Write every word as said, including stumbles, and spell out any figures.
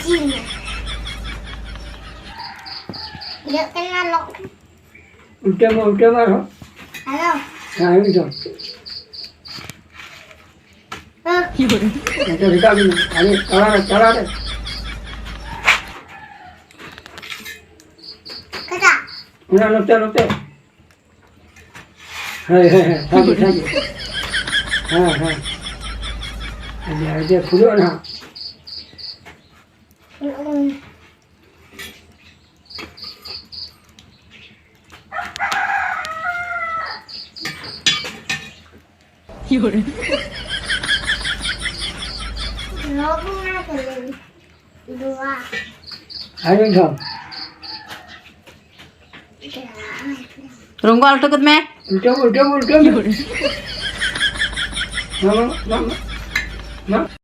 ᱡᱤᱞ᱾ ᱤᱭᱟᱹᱜ ᱠᱟᱱᱟ ᱞᱚᱜ᱾ ᱩᱞᱴᱟᱹ ᱢᱮ, ᱩᱞᱴᱟᱹ ᱢᱮ ᱟᱨᱦᱚᱸ᱾ ᱦᱮᱞᱳ᱾ ᱦᱮᱸ, ᱮᱠᱫᱚᱢ᱾ ᱦᱮᱸ᱾ ᱱᱚᱛᱮ ᱨᱟᱠᱟᱵ ᱢᱮ᱾ ᱟᱨᱮ, ᱛᱟᱞᱟ ᱨᱮ, ᱛᱟᱞᱟ ᱨᱮ᱾ ᱚᱠᱟᱴᱟᱜ? ᱚᱱᱟ ᱱᱚᱛᱮ, ᱱᱚᱛᱮ᱾ ᱦᱮᱸ, ᱦᱮᱸ, ᱦᱮᱸ, ᱥᱟᱵ ᱢᱮ, ᱥᱟᱵ ᱢᱮ᱾ ᱦᱮᱸ, ᱦᱮᱸ᱾ ᱟᱹᱰᱤ, ᱟᱹᱰᱤ ᱯᱷᱩᱞᱟᱹᱜᱼᱟ ᱱᱟᱦᱟᱜ᱾ ᱟᱨ ᱢᱤᱫ ᱫᱷᱟᱣ᱾ ᱨᱚᱝᱜᱚ ᱟᱞᱴᱚ ᱠᱚᱫ ᱢᱮ᱾ ᱩᱞᱴᱟᱹ, ᱩᱞᱴᱟᱹ, ᱩᱞᱴᱟᱹ ᱢᱮ᱾ ᱢᱟ, ᱢᱟ, ᱢᱟ, ᱢᱟ, ᱢᱟ᱾